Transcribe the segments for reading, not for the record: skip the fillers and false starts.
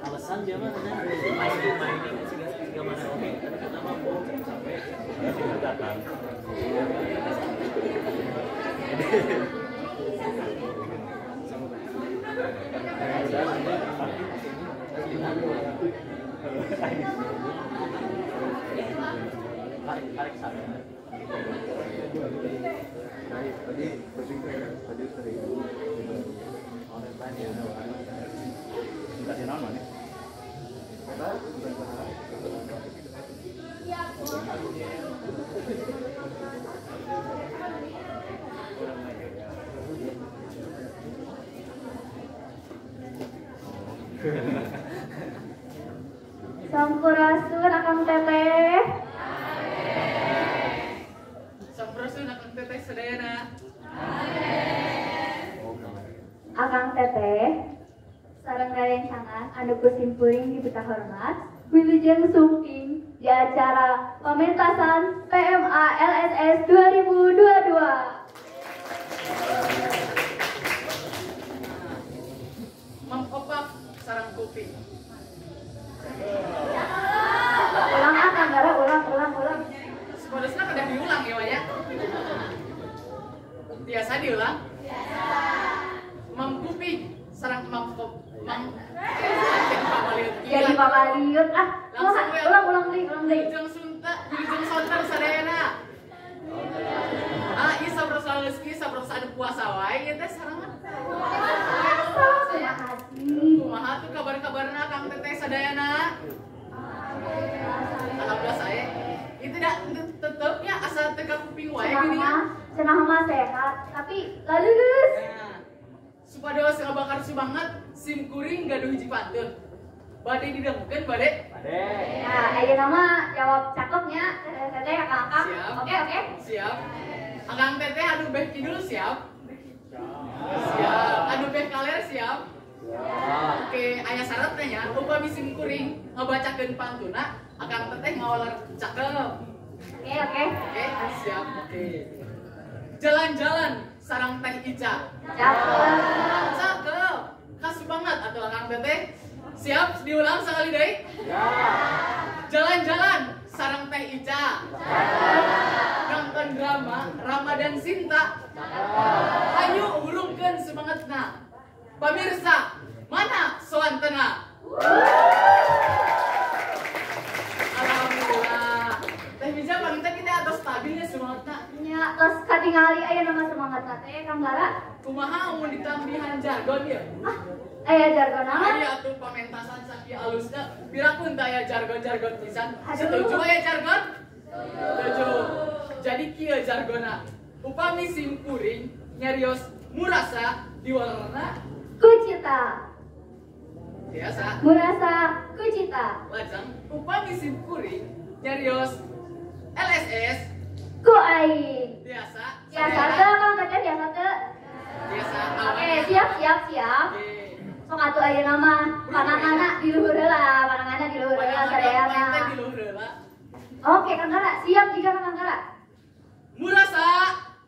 Alasan dia mah main tiga mana oke, tapi pertama mau sampai datang. Sampurasun Akang Teteh. Sampurasun Akang Teteh sadayana. Akang Teteh sareng rerencangan anu ku simkuring dipita hormat wilujeng sumping di acara pementasan PMA LSS 2022. Mam opak sarang kopi. Ulang ah Kang Gara, ulang. Sepadasna pada diulang ya, Waya. Biasa diulang? Biasa. Mam kuping sarang mam kop mam. Jadi pamaliut ah. Langsung ulang deui, ulang deui. Wilujeng sunta, wilujeng sonten sadayana. Ah, ieu sabrosna rezeki, sabrosna anu puasa wae ieu teh sarangan. Terima kasih. Kumaha tuh kabar-kabarna Kang Teteh sadayana? Alhamdulillah saya. Itu tidak tetepnya asal teka kuping wae gini ya. Cenah mah sehat, tapi lalulus. Nah, supados ngabakar semangat sim kuring gaduh hiji pantun. Bade didengekeun bade? Bade. Nah, ayeuna mah jawab cakepnya Teteh Akang. Siap. Oke, oke. Siap. Akang Teteh anu beh kidul siap? Siap. Anu beh kaler siap? Siap. Oke, aya syaratnya nya, upami sim kuring ngabacakeun pantuna, Akang Teteh ngawaler cakep. Oke, oke. Oke, siap. Oke. Jalan-jalan sarang Teh Ica. Cakep. Cakep. Khas banget atuh Akang Teteh. Siap, diulang sekali deui? Siap. Jalan-jalan sarang Teh Ica. Cakep. Nonton drama Ramadan Sinta. Cakep. Ayo hurungkeun semangatna. Pemirsa, mana soantena? Alhamdulillah. Teh Bija paling teh kita atas stabilnya semangatna. Nya tos katingali aya nama semangatna teh Kang Gara. Kumaha mun ditambihan jargon ya? Ah, aya jargon naon? Aya atuh pamentasan sakieu alusna. Piraku teu aya jargon-jargon pisan. Setuju aya jargon? Setuju. Jadi kieu jargona. Upami sim kuring nyarios murasa diwarna kucita. Biasa. Murasa kucita. Lajeng upami sim kuring nyarios LSS ku aing. Biasa. Biasa teu Kang Teteh, biasa teu? Biasa. Oke, siap siap siap. Sok atuh ayeuna mah pananganna di luhur heula, pananganna di luhur heula sadayana. Di luhur heula. Oke, Kang Gara, siap jika Kang Gara. Murasa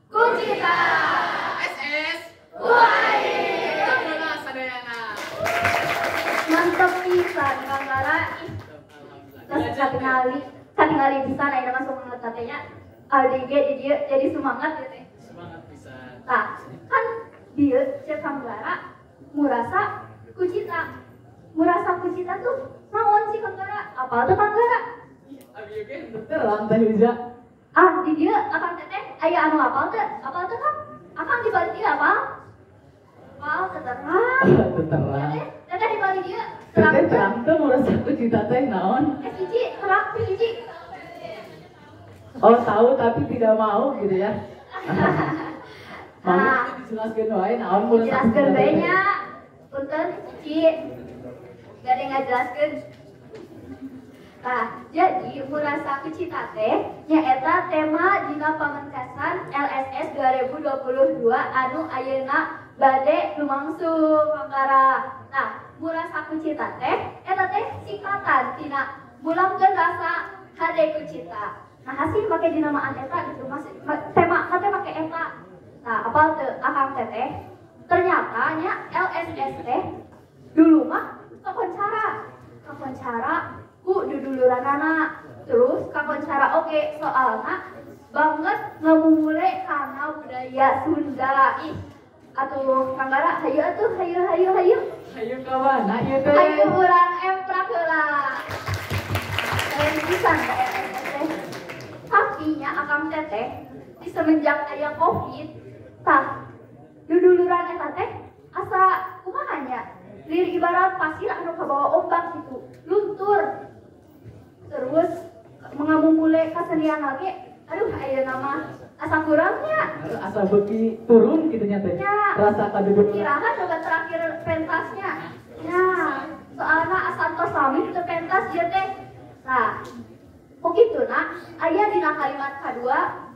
kucita. SS ku aing. Alhamdulillah sadayana. Mantep pisan Kang Gara. Terus katingali pisan ayeuna mah semangat teh nya. Aldi ge di dieu jadi semangat ya teh. Semangat pisan. Tah, kan dieu cek Kang Gara murasa kucita. Murasa kucita tuh naon sih Kang Gara? Apa tuh Kang Gara? Abi oge terang Teh Bija. Ah, di dieu Akang Teteh aya anu apal teu? Apal teu Kang? Akang di balik dieu apal? Apal terang. Terang. Teteh di balik dieu terang. Teteh terang teu murasa ku cita teh naon? Cici, terang cici. Oh, tahu tapi tidak mau gitu ya. Mau dijelaskeun wae naon murasa. Dijelaskeun bae nya. Punten cici. Gak ada ngajelaskeun. Nah, jadi murasa ku cita teh nyaeta tema dina pamentasan LSS 2022 anu ayeuna bade lumangsung Kangkara. Nah, murasa ku cita teh eta teh singkatan tina mulangkeun rasa hade ku cita. Nah, hasil make dinamaan eta gitu, masih tema teh make eta. Nah, apal teu akang teteh? Ternyata nya LSS teh dulu mah kakoncara ku duduluranana. Terus kakoncara oge soalna banget ngamumule kana budaya Sunda. Ih, atuh Kangkara hayu atuh hayu hayu hayu. Hayu ka mana ieu teh? Hayu urang emprak heula. Keren pisan ka LSS teh. Tapi nya akang teteh di semenjak aya Covid tah duduluran eta teh asa kumaha nya? Lir ibarat pasir anu kabawa ombak gitu, luntur. Terus mengamumule kasenian lagi, aduh ayeuna mah asa kurangnya. Asa beuki turun gitu nya teh. Rasa kaduduluran. Iraha coba terakhir pentasnya. Ya, soalna asa tos lami teu pentas ieu teh. Nah, kok kitu na aya dina kalimat kadua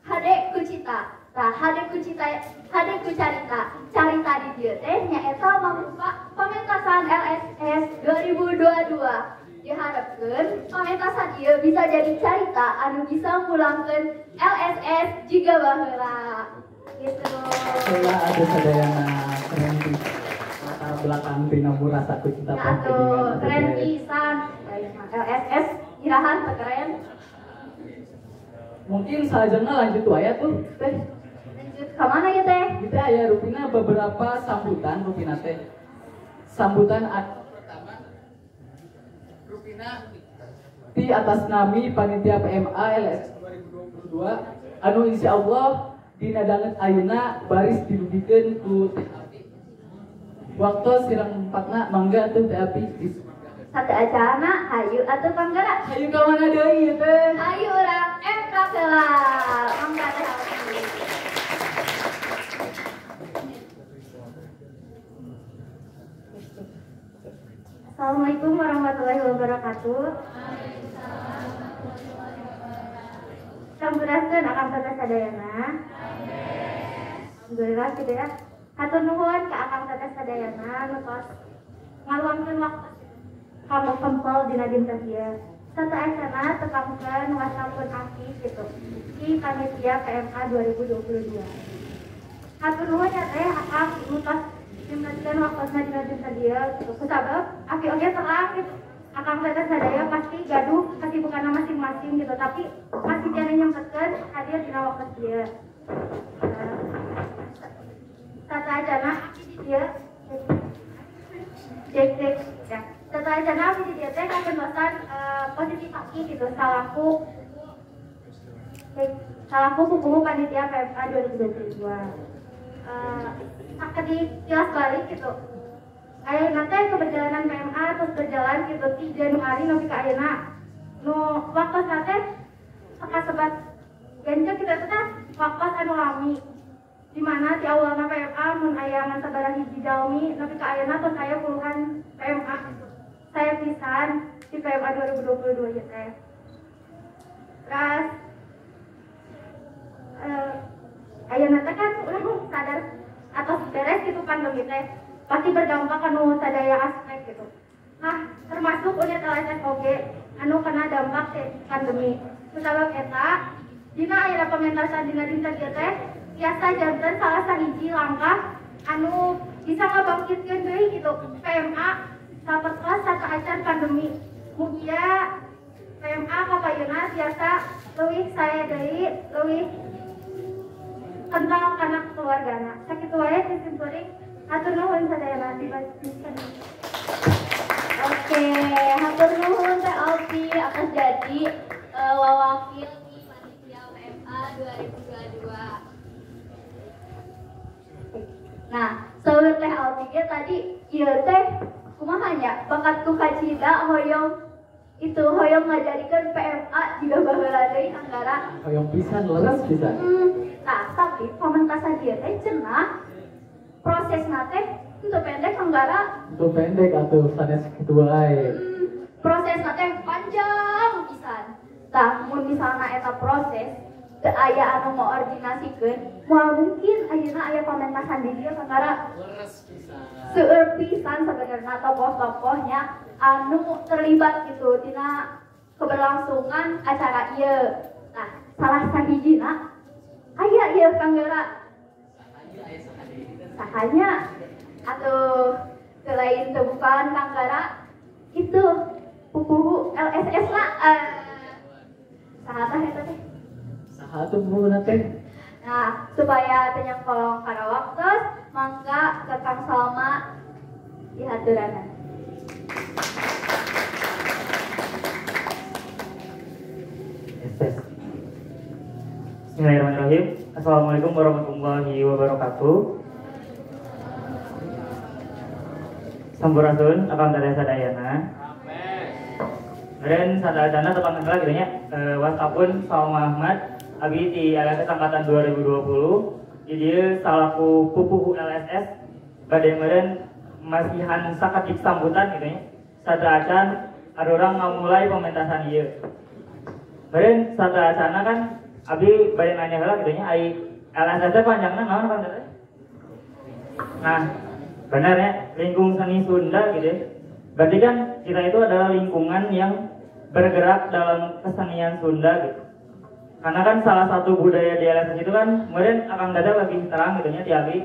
hade ku cita. Nah, hade ku cita, hade ku carita. Carita di dieu teh nyaeta mangrupa pamentasan LSS 2022. Diharapkeun pamentasan ieu bisa jadi carita anu bisa mulangkeun LSS jiga baheula. Gitu. Heula atuh sadayana keren latar belakang dina murasa ku cita ya, atuh keren pisan. LSS irahan teu keren. Mungkin salajengna lanjut wae tuh teh. Lanjut ka mana ya teh? Kita aya rupina beberapa sambutan rupina teh. Sambutan pertama rupina di atas nami panitia PMA LSS 2022 anu insyaallah dina danget ayeuna baris didugikeun ku Teh Api. Waktu sirang empatna mangga tuh Teh Api. Satu acana hayu atuh Kangkara. Hayu ka mana deui teh? Hayu urang emprak heula. Mangga Teh Api. Assalamualaikum warahmatullahi wabarakatuh. Sampurasun akang teteh sadayana. Alhamdulillah gitu ya. Hatur nuhun ka akang teteh sadayana nu tos ngaluangkeun waktu kamu kempel dina dinten ieu. Sateuacanna tepangkeun wastapun aki gitu. Di panitia PMA 2022. Hatur nuhun ya teh akang nu tos nyempatkeun waktosna dina dinten ieu gitu. Kusabab aki oge terang gitu. Akang teteh sadaya pasti gaduh kesibukanna masing-masing gitu, tapi masih keneh nyempetkeun hadir dina waktu ieu. Sateuacanna aki di dieu cek cek ya. Sateuacanna abdi di dieu teh kapentosan posisi aki gitu salaku pupuhu panitia PMA 2022. Sakedik kilas balik gitu. Ayeuna teh keberjalanan PMA terus berjalan gitu ti Januari nepi ka ayeuna. Nu waktosna teh sakasebat ganjil kitu eta teh waktos anu lami. Di mana di awalna PMA mun aya ngan sabaraha hiji jalmi nepi ka ayeuna tos aya puluhan PMA gitu. Saya pisan di PMA 2022 ieu teh. Terus ayeuna teh kan urang sadar atau beres gitu pandemi teh pasti berdampak anu sadaya aspek gitu. Nah, termasuk unit LSS oge anu kena dampak pandemi. Kusabab eta dina aya pamentasan dina dinten ieu teh biasa janten salah sahiji langkah anu bisa ngabangkitkeun deui gitu PMA sapertos sateuacan pandemi. Mugia PMA kapayunna tiasa leuwih sae deui, leuwih kental kana keluargana. Sakitu wae simkuring. Hatur nuhun sadayana dibasikeun. Oke, hatur nuhun Teh Alfi atas jadi wawakil di panitia PMA 2022. Nah, Saur Teh Alfi ge tadi ieu teh kumaha nya bakat ku kacida hoyong itu hoyong ngajadikeun PMA jiga baheula deui Anggara. Hoyong pisan leres pisan. Nah, tapi pamentasan ieu teh cenah prosesna teh teu pendek Anggara. Teu pendek atuh sanes kitu wae. Prosesna teh panjang pisan. Tah mun misalna eta proses teu aya anu ngoordinasikeun, moal mungkin ayeuna aya pamentasan di dieu Anggara. Leres pisan. Seueur pisan sebenarnya tokoh-tokohnya anu terlibat gitu tina keberlangsungan acara ieu. Nah, salah sahijina aya ieu Kanggara. Sahanya atau selain tebukan Kanggara itu pupuhu LSS lah. Saha tah eta teh? Saha tuh pupuhuna teh? Nah, supaya teu nyangkolong kana waktos, mangga ke Kang Salma dihaturanan. Tes. Bismillahirrahmanirrahim. Assalamualaikum warahmatullahi wabarakatuh. Sampurasun, akang teteh sadayana. Meren sadayana tepang kenal gitu nya. Wastapun Salma Ahmad, abi di LSS angkatan 2020. Jadi salaku pupuhu LSS bade meren masihan sakedik sambutan gitu nya. Sadaacan ada orang ngamulai pementasan ieu. Meren sadaacana kan abi bade nanya heula gitu nya ai LSS teh panjangna naon Kang Teteh? Nah, benar ya, lingkung seni Sunda gitu ya. Berarti kan kita itu adalah lingkungan yang bergerak dalam kesenian Sunda gitu. Karena kan salah satu budaya di LSS itu kan kemudian Akang Dada lebih terang gitu nya ti abi.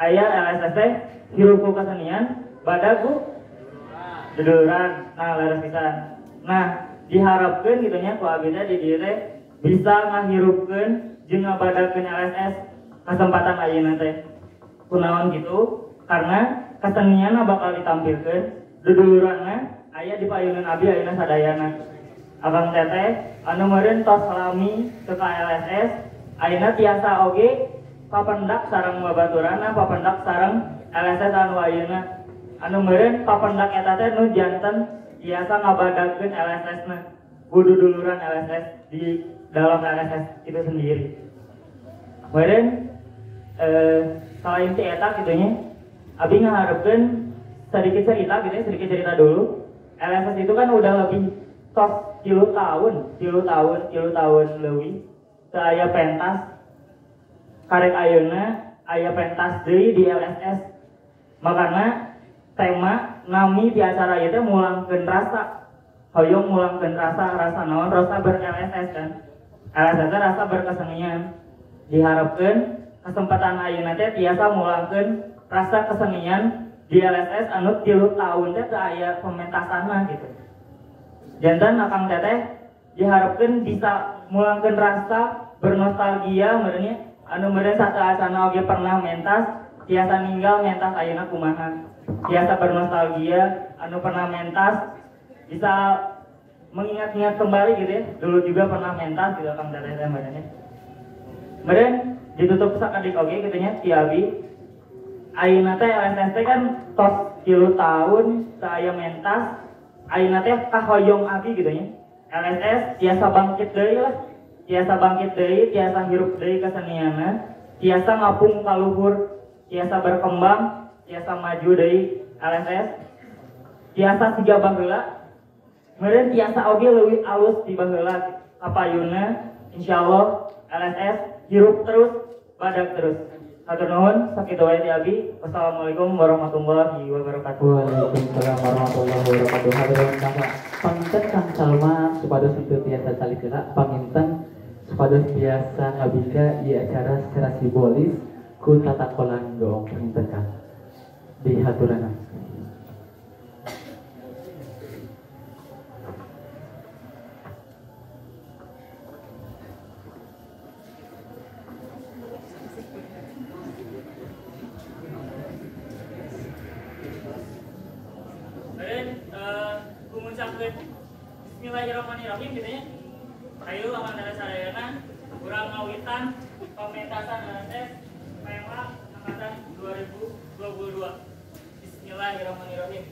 Aya LSS teh hirup ku kesenian, badag ku duduluran. Nah, leres pisan. Nah, diharapkeun gitu nya ku abi teh di dieu teh bisa ngahirupkeun jeung ngabadagkeun LSS kesempatan ayeuna teh. Kunaon gitu? Karena kesenian bakal ditampilkeun, duduluranna aya di payunan abi ayeuna sadayana. Abang teteh anu meureun tos lami ke KLSS ayeuna tiasa oge papendak sareng babaturanna, papendak sareng LSS anu ayeuna. Anu meureun papendak eta teh nu janten tiasa ngabadagkeun LSS-na, kudu duluran LSS di dalam LSS itu sendiri. Meureun selain ti eta kitu nya, abi ngaharepkeun sedikit cerita gitu ya, sedikit cerita dulu. LSS itu kan udah lebih tos 3 tahun leuwih teu aya pentas. Karek ayeuna aya pentas deui di LSS. Makana tema nami di acara ieu teh mulangkeun rasa. Hoyong mulangkeun rasa, rasa naon? Rasa ber-LSS kan. LSS teh rasa berkesenian. Diharapkeun kesempatan ayeuna teh tiasa mulangkeun rasa kesenian di LSS anu 3 tahun teh teu aya pementasanna gitu. Jantan akang teteh diharapkeun bisa mulangkeun rasa bernostalgia meureun anu meureun sateuacana oge pernah mentas tiasa ninggal mentas ayeuna kumaha. Tiasa bernostalgia anu pernah mentas bisa mengingat-ingat kembali gitu ya. Dulu juga pernah mentas gitu akang teteh teh meureun. Meureun ditutup sakedik oge kitu nya ti abi. Ayeuna teh LSS teh kan tos 3 tahun teu aya mentas. Ayeuna teh kahoyong abi gitu nya. LSS tiasa bangkit deui lah. Tiasa bangkit deui, tiasa hirup deui kesenianna, tiasa ngapung ka luhur, tiasa berkembang, tiasa maju deui LSS. Tiasa siga baheula. Meureun tiasa oge leuwih alus ti baheula kapayunna. Insyaallah LSS hirup terus, badag terus. Hatur nuhun, sakitu wae ti abi. Wassalamualaikum warahmatullahi wabarakatuh. Waalaikumsalam warahmatullahi wabarakatuh. Hatur nuhun Kang. Panginten Kang Salma supados henteu tiasa calik heula, panginten supados tiasa ngabika ieu acara secara simbolis ku tatakolan goong panginten Kang. Dihaturanan. Bismillahirrahmanirrahim gitu ya. Ayo akan ada sadayana urang ngawitan pementasan LSS PMA angkatan 2020. Bismillahirrahmanirrahim.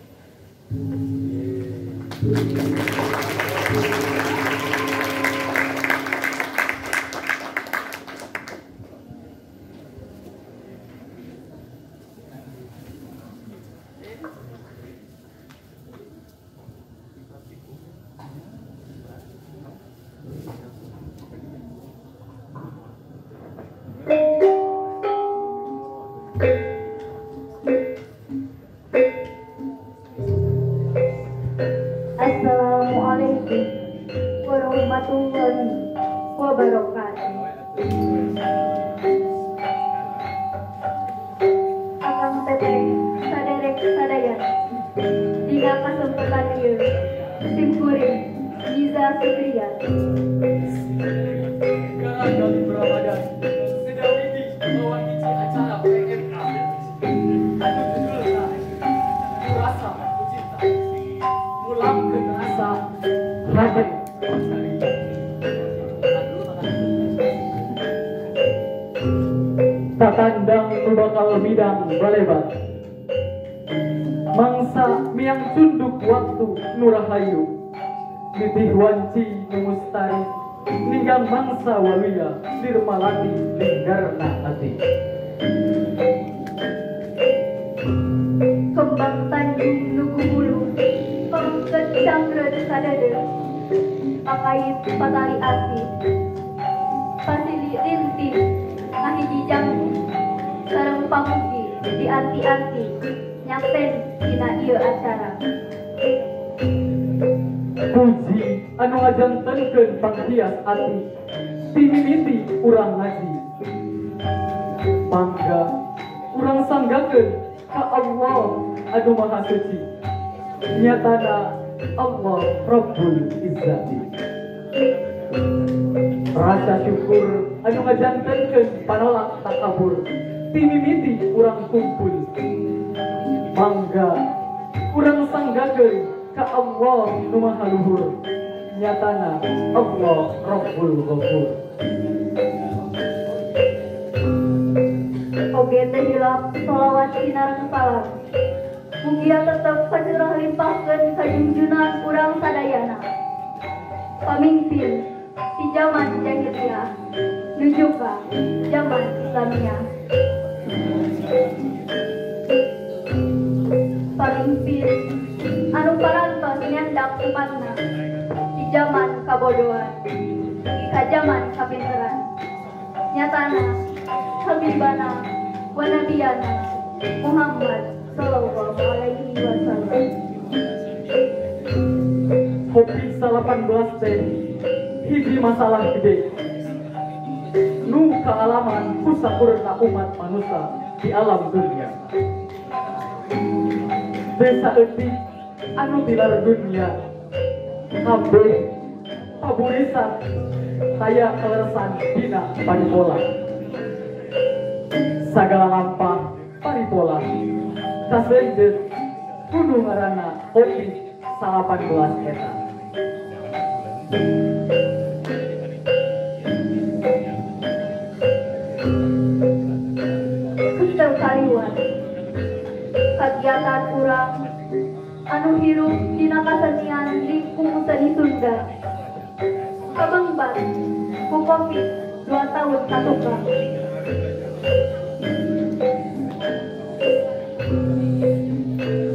Assalamualaikum warahmatullahi wabarakatuh. Akang teteh saderek sadayana dina kasempatan ieu simkuring Niza Sukriya. Gara Ramadan sedang ini bawa hiji acara PMK anu judulna Rasa Cinta mulangkeun rasa hade. Tatandang nu bakal midang balebat mangsa miang cunduk waktu nu rahayu nitih wanci nu mustari ninggang mangsa waluya nirmalati linggarna ati. Kembang tanjung nu gumulu pengket cangreut sadade pakait patali asih pasili rintih ngahiji jambu sareng pamugi di anti-anti nyakten dina ieu acara. Puji anu ngajantenkeun panghias ati ti mimiti urang ngaji mangga urang sanggakeun ka Allah anu Maha Suci nyatana Allah Rabbul Izzati. Rasa syukur anu ngajantenkeun panolak takabur ti mimiti urang kumpul mangga urang sanggakeun ka Allah nu Maha Luhur nyatana Allah Rabbul Ghafur. Oge teh hilap sholawat sinareng salam mugia tetep kacurah limpahkeun ka junjunan urang sadayana pamimpin di zaman jahiliyah nuju ka zaman Islamiyah. Pamimpin anu parantos nyandak umatna di zaman kabodohan dugi ka zaman kapinteran nyatana habibana wa nabiyana Muhammad sallallahu alaihi wasallam. Kopi 18 teh hiji masalah gede nu kaalaman ku sakurna umat manusia di alam dunia. Desa eutik anu tilar dunia kabeh paburisan taya kaleresan dina paripola sagala lampah paripola kasendet kudu ngaranna kopi 18 eta. Henteu kaliwat kagiatan urang anu hirup dina kasenian lingkung seni Sunda kabengbat ku Covid 2 tahun katukang.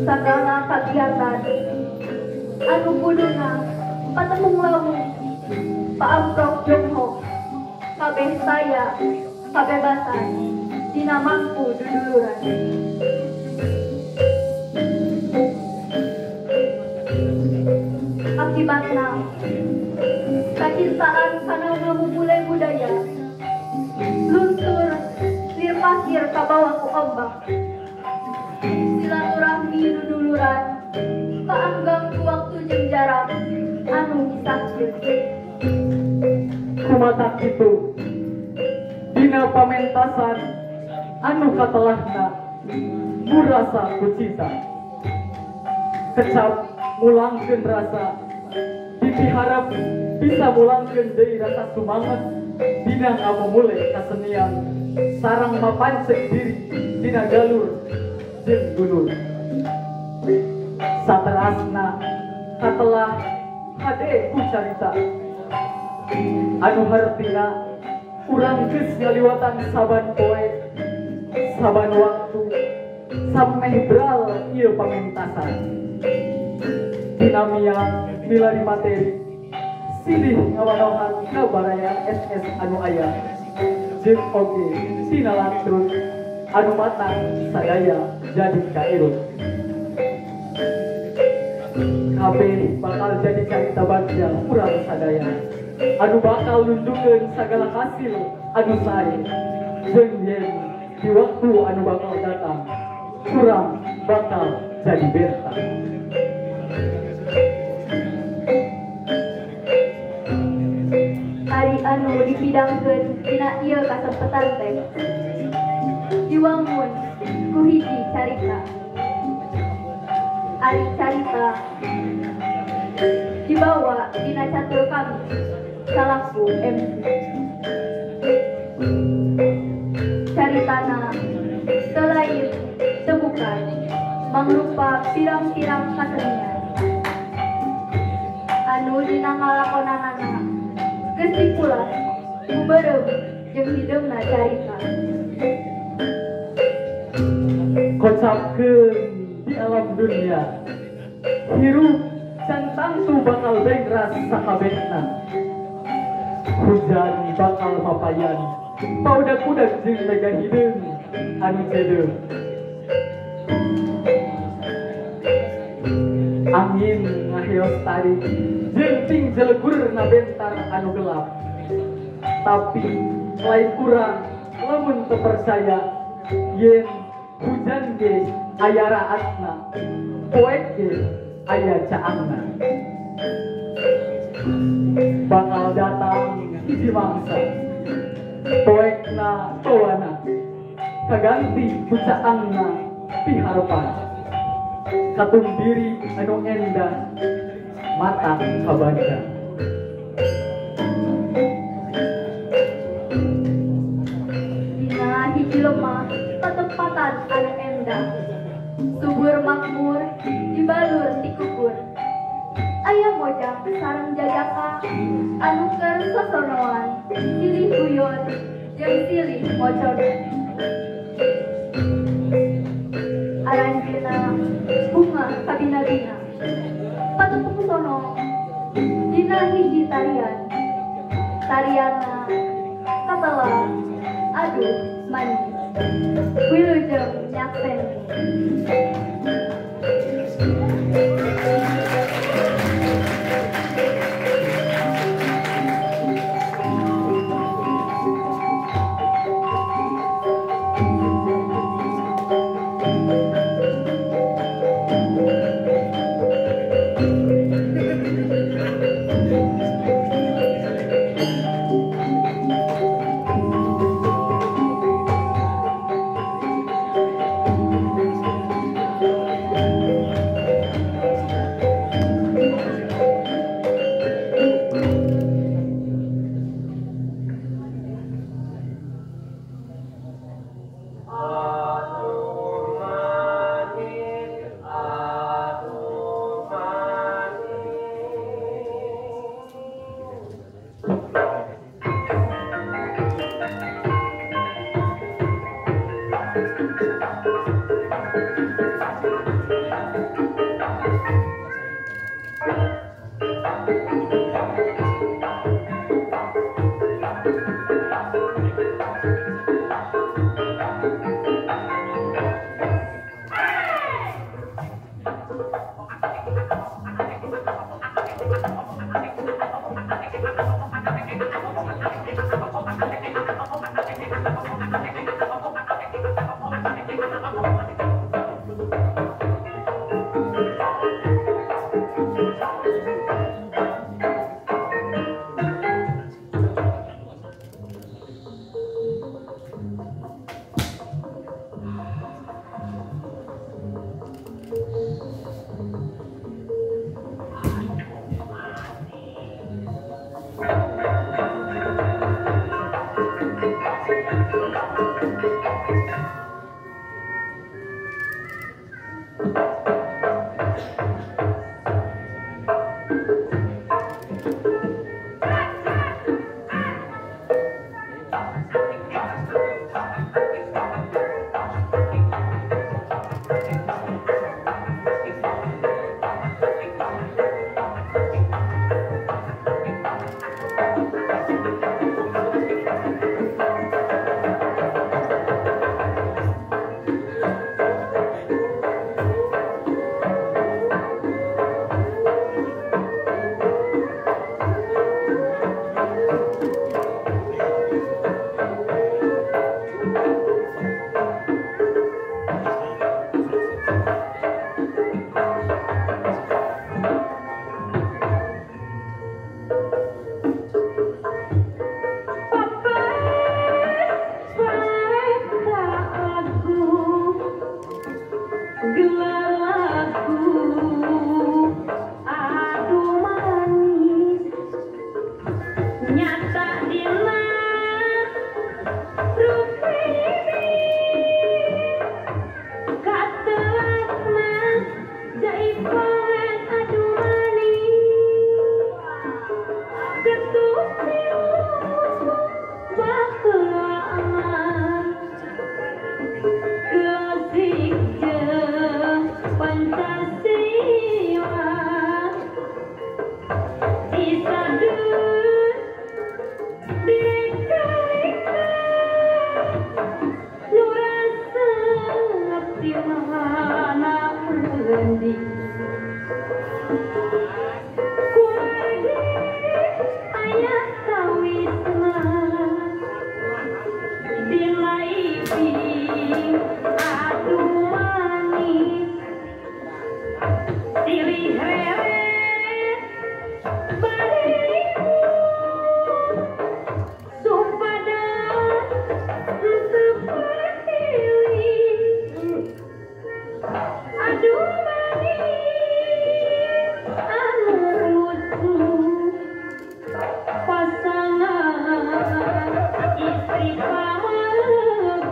Sagala kagiatan anu kuduna patepung lawung paamprok jonghok kabeh saya kabebasan dina mangku duduluran. Akibatna kacintaan kana ngamumule budaya luntur lir pasir kabawa ku ombak silaturahmi duduluran paanggang ku waktu jeung jarak anu misahkeun. Kumatak kitu dina pamentasan anu katelahna murasa kucita kecap mulangkeun rasa dipiharap bisa mulangkeun deui rasa sumanget dina ngamumule kasenian sareng mapancek diri dina galur jeung gunung. Saterasna katelah hade ku carita anu hartina urang geus ngaliwatan saban poe, saban waktu, sameh bral ieu pamentasan. Dinamia milari materi silih ngawanohan ka baraya SS anu aya jeung oge dina lantrut anu matang sadaya jadi kairut. Kabeh bakal jadi carita bagja urang sadaya anu bakal nunjukkeun sagala hasil anu sae jeung yen di waktu anu bakal datang urang bakal jadi bentang. Ari anu dipidangkeun dina ieu kasempetan teh diwangun ku hiji carita. Ari carita dibawa dina catur kami salaku MC. Caritana selain tebukan mangrupa pirang-pirang kasenian anu dina ngalakonanana geus dipulas ku beureum jeung hideungna carita. Kocapkeun di alam dunia hirup can tangtu bakal bengras sakabehna. Hujan bakal mapayan paudak-udak jeung mega hideung anu cedeung. Angin ngaheos tarik jeung ting jelegurna bentar anu gelap. Tapi lain urang lamun teu percaya yen hujan ge aya raatna, poek ge aya caangna. Bakal datang hiji mangsa poekna towana kaganti ku caangna piharepan. Katung diri anu endah matang kabaca. Dina hiji lemah patempatan anu endah, subur makmur dibalur tikukur. Aya mojang sareng jajaka anu keur sosonoan silih guyon jeung silih mocon. Aranjeuna bunga kabina-bina patepung sono dina hiji tarian. Tariana katelah aduh manis wilujeng nyakseni. janji kumargi aya sawisna dina iping aduh manis silih reret barimu supados henteu pilih aduh manis anu lucu pasangan istri pameget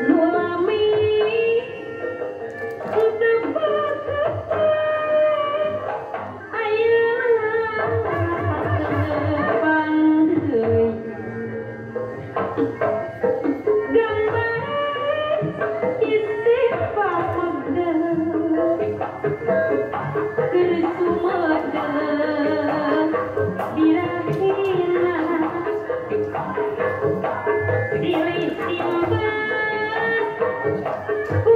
nu lami henteu paketan ayeuna patepang deui gambar istri pameget keur sumedeng birahina silih timbas ku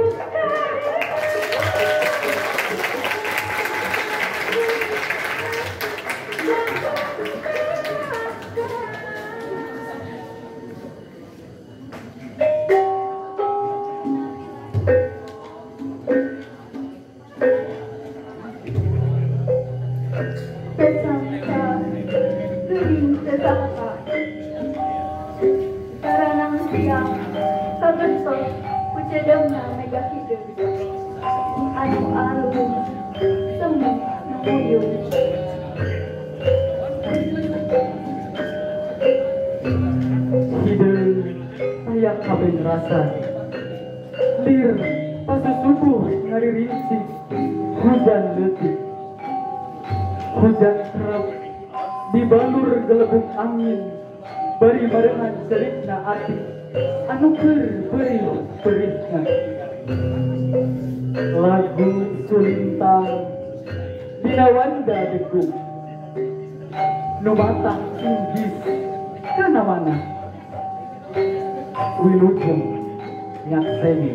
Sesangka geuning sesangka karanang siang kabentos ku cedemna mega hideung anu alus semu nu nguyung. Hideung aya kabeh rasa lir pasusubuh ngaririnci hujan leutik hujan kerep dibalur gelebung angin bari barengan cerikna ati anu keur perih-perihna lagu sulintang dina wanda degung nu batang inggis kana mana wilujeng nyakseni.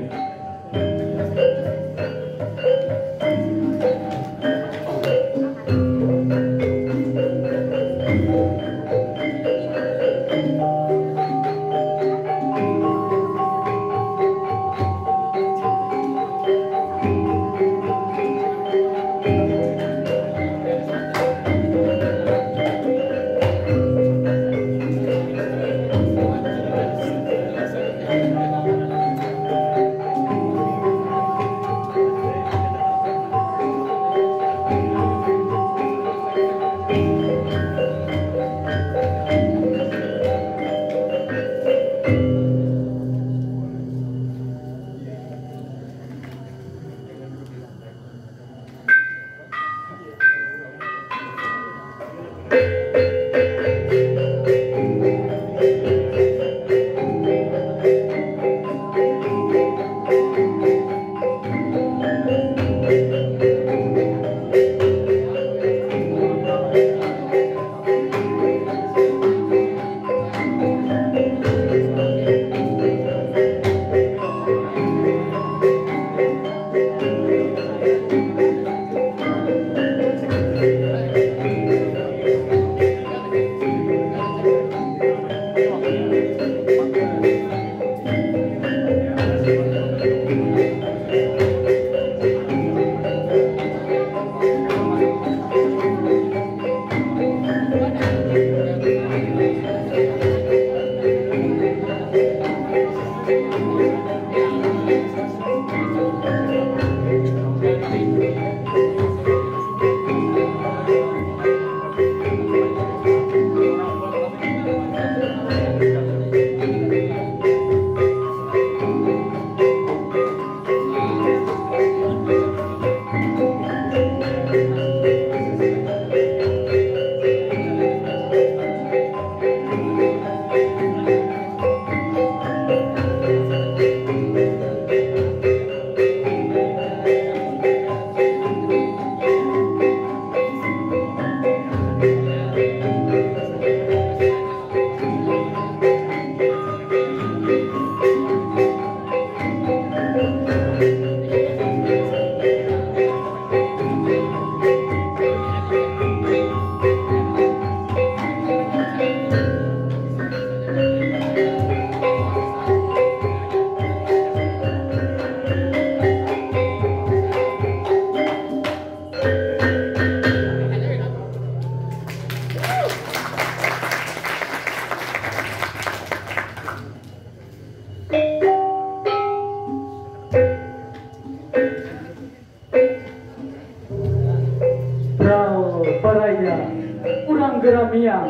geramiang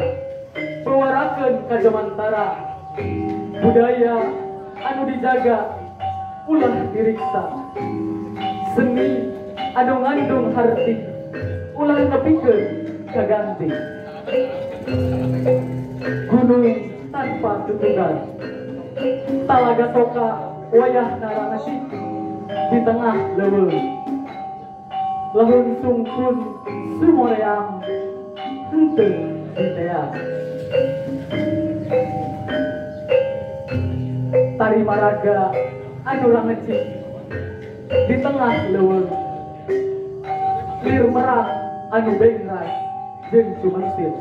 bewarakeun ka jamantara budaya anu dijaga ulah diriksa seni anu ngandung harti ulah nepikeun kaganti gunung tanpa tutugan talaga soka wayah naranasi di tengah leuweung lahun sungkun sumoreang henteu diteas tari maraga anu rangecik di tengah leuweung lir merak anu bengras jeung sumentir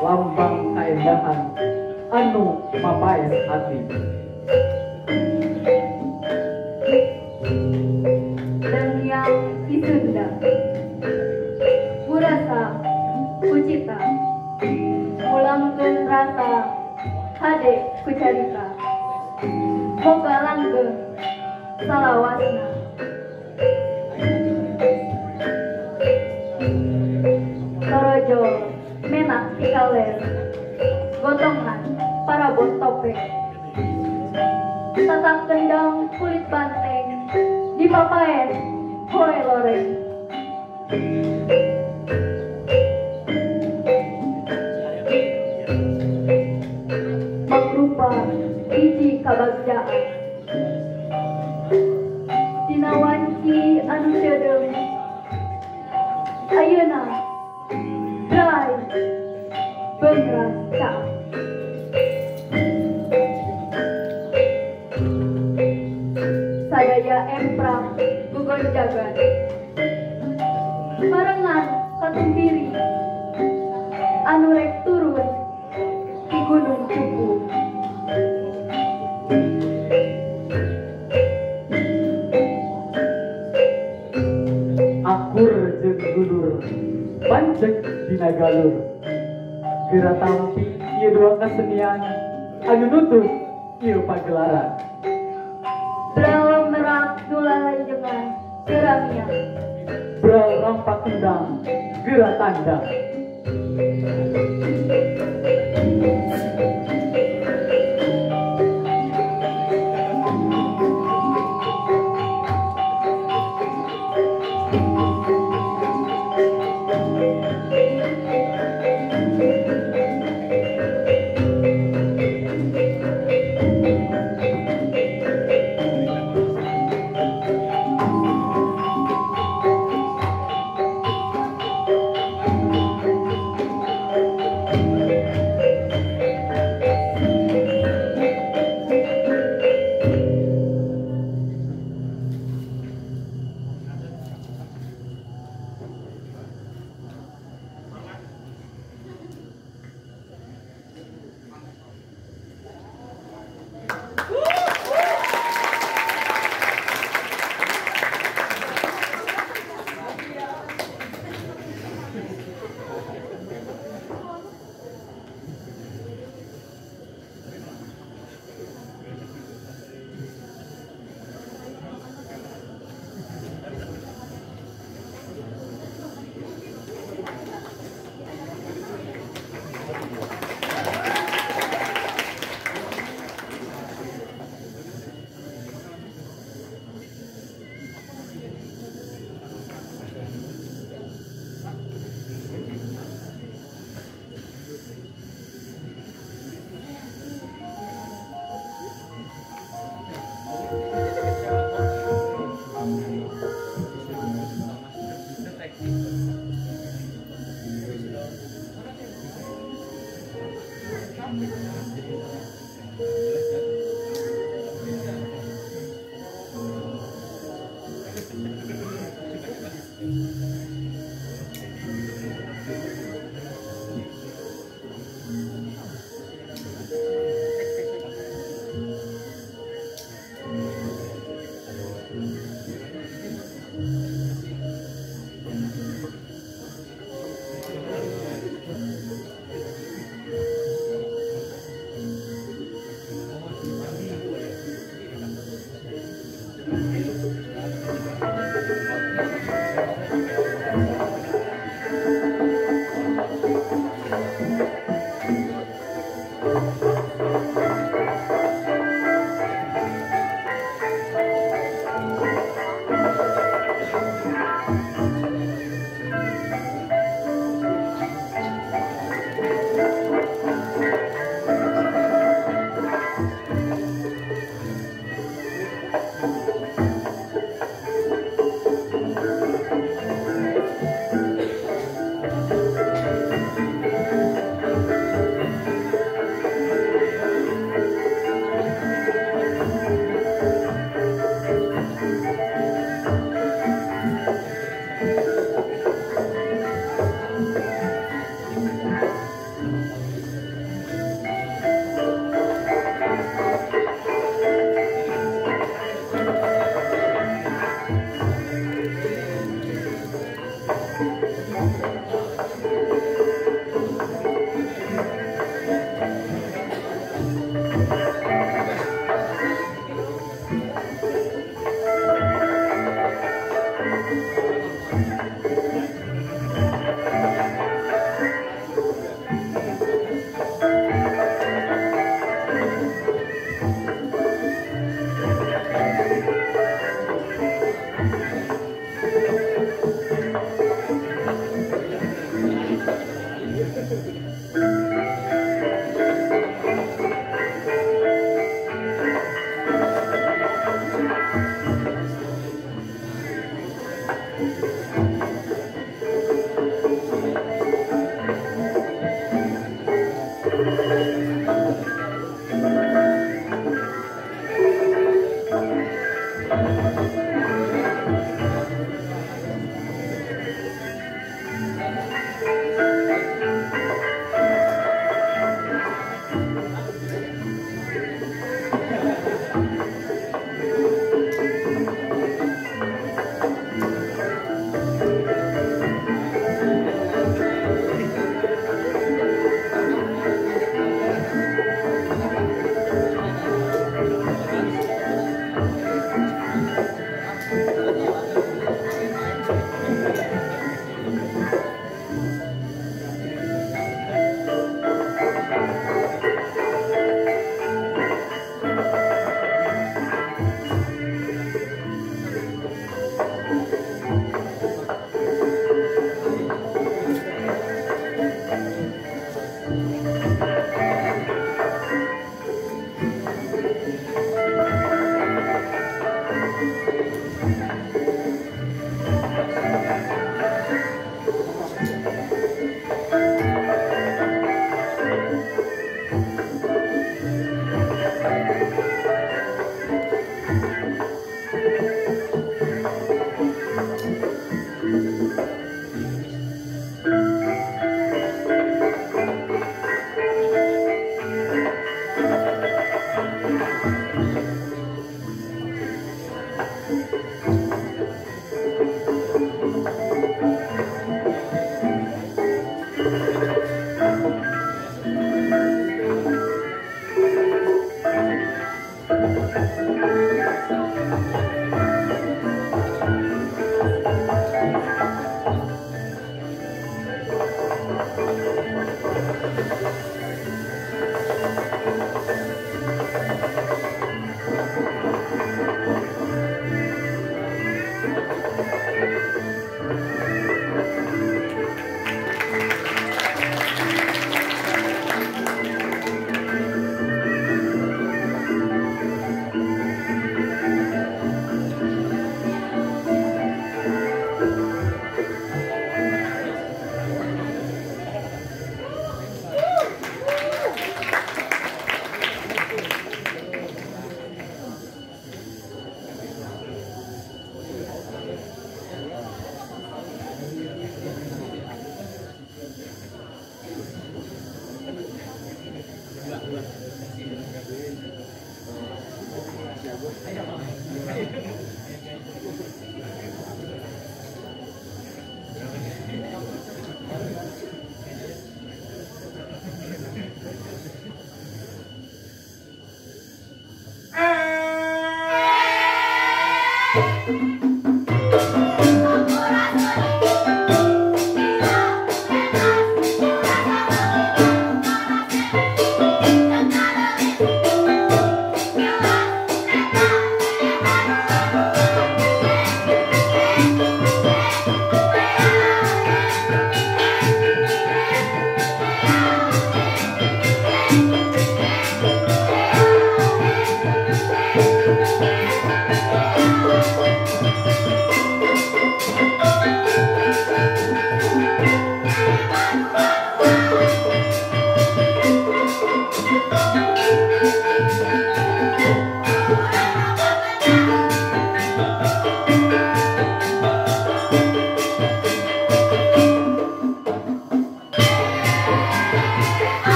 lambang kaendahan anu mapaes hati. Dangyang Isunda Burasa Kucita Mulangkeun rasa hade kucarita moga langgeng salawasna. Torojo menak pikaler gotongan parabot topeng tatap kendang kulit banteng di papaen poe loreng. Mangrupa hiji kabagjaan dina wanci anu ceudeung ayeuna drai beungras caang. Sadaya emprak gugonjagan barengan katumbiri anu rek turun di Gunung Cupu. Akur jeung dulur pancek dina galur geura tampi ieu dua kesenian anu nutup ieu pagelaran. Bral merak nulalenjengan geura miang bral rampak kendang geura tandang.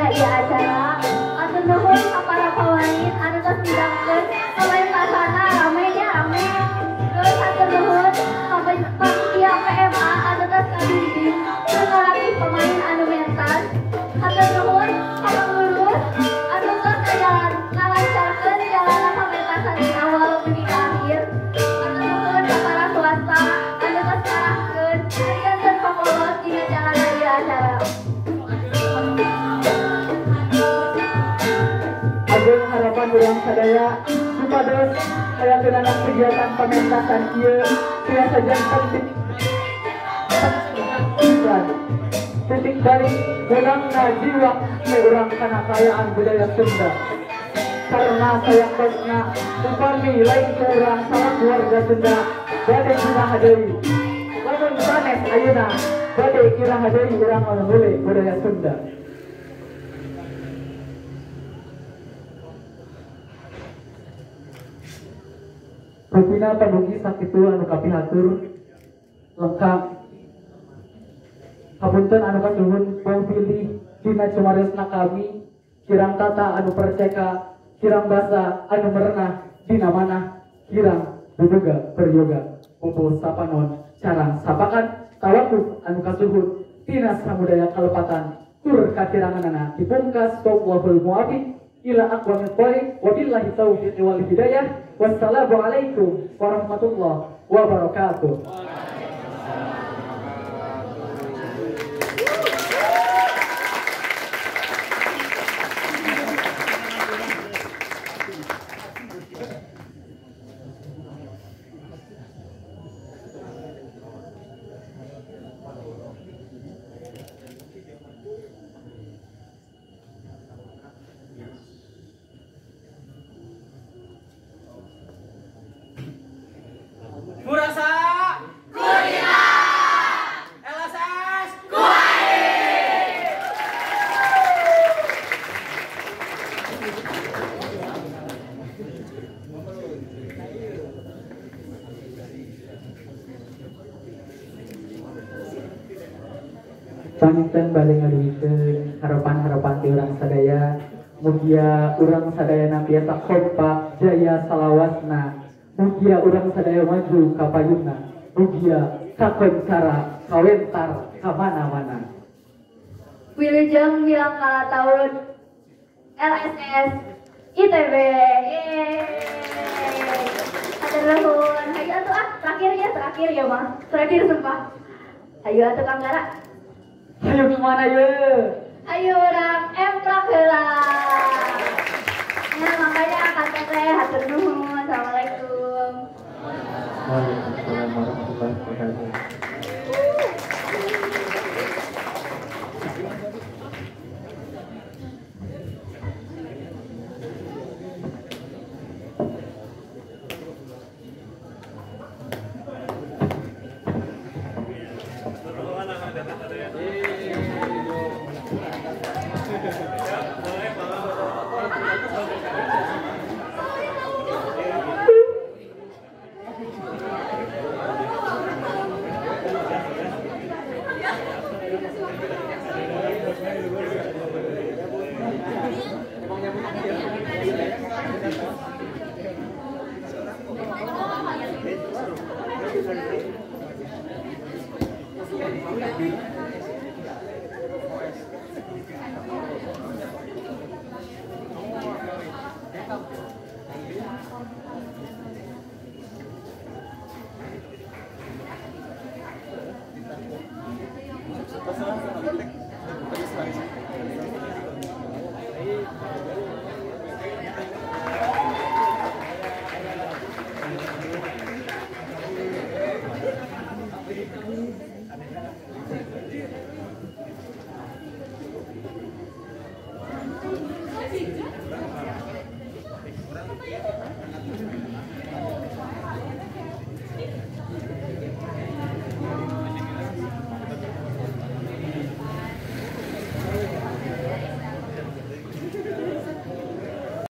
ieu acara. Hatur nuhun ka para pamain anu tos midangkeun pamentasana rame nya rame. Terus hatur nuhun ka panitia PMA anu tos ngabimbing tur ngalatih pemain anu mentas. Hatur nuhun ka pengurus anu tos ngalancarkeun jalana pamentasan di awal dugi ka akhir. Hatur nuhun ka para swasta anu tos ngarahkeun janten papolos dina jalana ieu acara. Agung harapan urang sadaya supados hayakeunana kegiatan pamentasan ieu tiasa janten titik balik menangna jiwa urang kana kayaan budaya Sunda. Karena sayaktosna upami lain ku urang salaku warga Sunda bade iraha deui. Lamun sanes ayeuna bade iraha deui urang ngahule budaya Sunda. Rupina padugi sakitu anu kapihatur lengkap. Hapunten anu kasuhun bong pilih dina cumariosna kami kirang tata anu perceka kirang basa anu merenah dina manah kirang bubuga peryoga bobo sapanon carang sapakan tawakuf anu kasuhun dina samudaya kalepatan tur katiranganana dipungkas wallahul muwaffiq ila aqwamit thoriq wabillahi taufiq wal hidayah. Wassalamualaikum warahmatullahi wabarakatuh. Murasa Kulila LSS Kuai. Panginten bade ngaduikeun harapan-harapan ti urang sadaya, mugia urang sadayana tiasa kompak jaya salawasna. Mugia urang sadaya maju ka payunna, mugia kakoncara kawentar ka mana-mana. Wilujeng milangkala taun LSS ITB. Yeay. Hatur nuhun. Hayu atuh ah, terakhir ya, terakhir ya mah. Terakhir sumpah. Hayu atuh Kang Gara. Hayu kemana ye? Hayu urang emprak heula. Nah, makanya Kang Teteh hatur nuhun. Assalamualaikum. Waalaikumsalam warahmatullahi wabarakatuh. Terus